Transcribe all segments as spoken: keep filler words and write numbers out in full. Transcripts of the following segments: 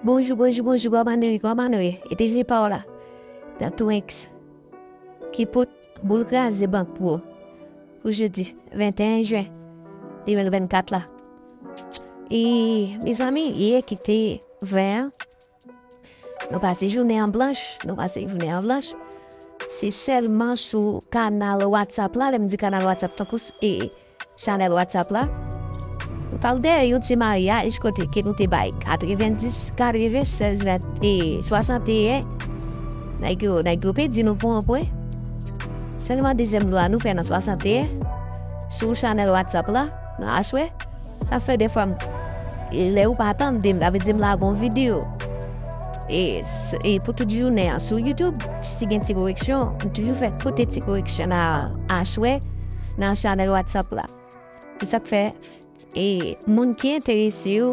Bonjou, bonjou, bonjou, kòman nou ye, kòman nou ye? E te je pa w la. Nan Twinks. Ki pout, boul kraze bank pou ou. Pou jodi venteyen jen de mil vennkat la. E, mezanmi, yè ki te ven an, nou pase jounen an blanch, nou pase jounen an blanch. Se sèlman sou kanal WhatsApp la, lè m di kanal WhatsApp, tankou s-, e, chanèl WhatsApp la. Nou t al dèyè yon ti maryaj kote ke nou te bay katrevendis, katrevensèz, vent, e, swasanteyen. Nèg yo, nèg yo pèdi nou pou yon pwen. Sèlman dezyèm lwa nou fè nan swasanteyen sou chanèl WhatsApp la, nan aswè. Sa fè defwa m, lè ou pa tande m, sa vle di m lage yon videyo. E, s-, e pou tout jounen an sou YouTube, si gen ti koreksyon, m toujou fè pote ti koreksyon nan aswè nan chanèl WhatsApp la. Se sa k fè, e, moun ki enterese yo,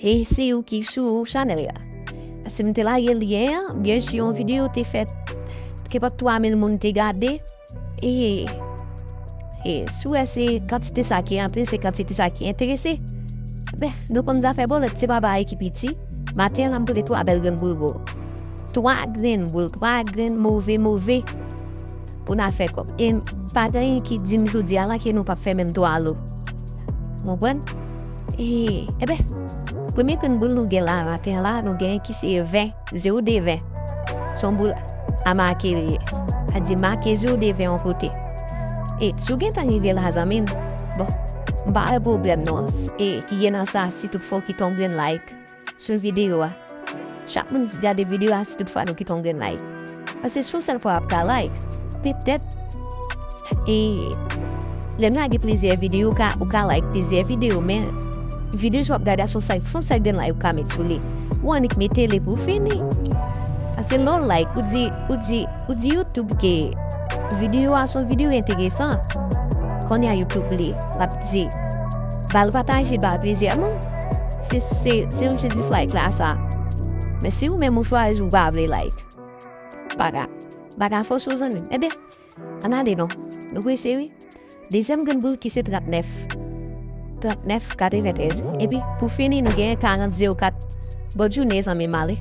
e se yo ki sou chanèl la. Si m te lage lyen an, byen si yon videyo te fèt, kenpòt twa mil moun te gade, e, e si w wè se kantite sa ki antre, se kantite sa ki enterese. Ben, nou konn zafè bòlèt, se pa bagay ki piti. Maten an la, m pote twa bèl grenn boul pou ou. Twa grenn boul, twa grenn move, move. Pou n a fè kòb. E pa gen anyen ki di m jodi a la ke nou p ap fè menm twa lo. Ou konprann? E, enben, premye grenn boul nou gen la maten an la, nou gen ki se ven, zewo de ven. Se yon boul a make li ye. A di make zewo de ven yon kote. E si w gentan rive la, zanmi m, bon, m pa wè pwoblèm non. E ki gen nan sa, si tout fwa w kite yon grenn like sou videyo a. Chak moun ki gade videyo a, si tout fwa nou kite yon grenn like. Paske si yon sèl fwa w ap ka like, petèt, e, lè m lage plizyè videyo, ou ka, ou ka like plizyè videyo, men videyo sa w ap gade a, se yon sèl, se yon sèl grenn like ou ka met sou li. Ou annik mete li pou fini. Paske lè w like, ou di, ou di, ou di YouTube ke videyo a se yon videyo enteresan. Kounye a YouTube li, l ap di, ba l pataje, ba l plizyè moun. Se, se, se objektif like la sa. Men si ou menm ou chwazi ou pa vle like, pa grav. M pa ka fòse w, zanmi m. Enben, ann ale non. Nou prese wi. Dezyèm grenn boul ki se trannèf. Trannèf katreventrèz. Epi, pou fini, nou genyen karant zewo kat. Bòn jounen, zanmi m, ale.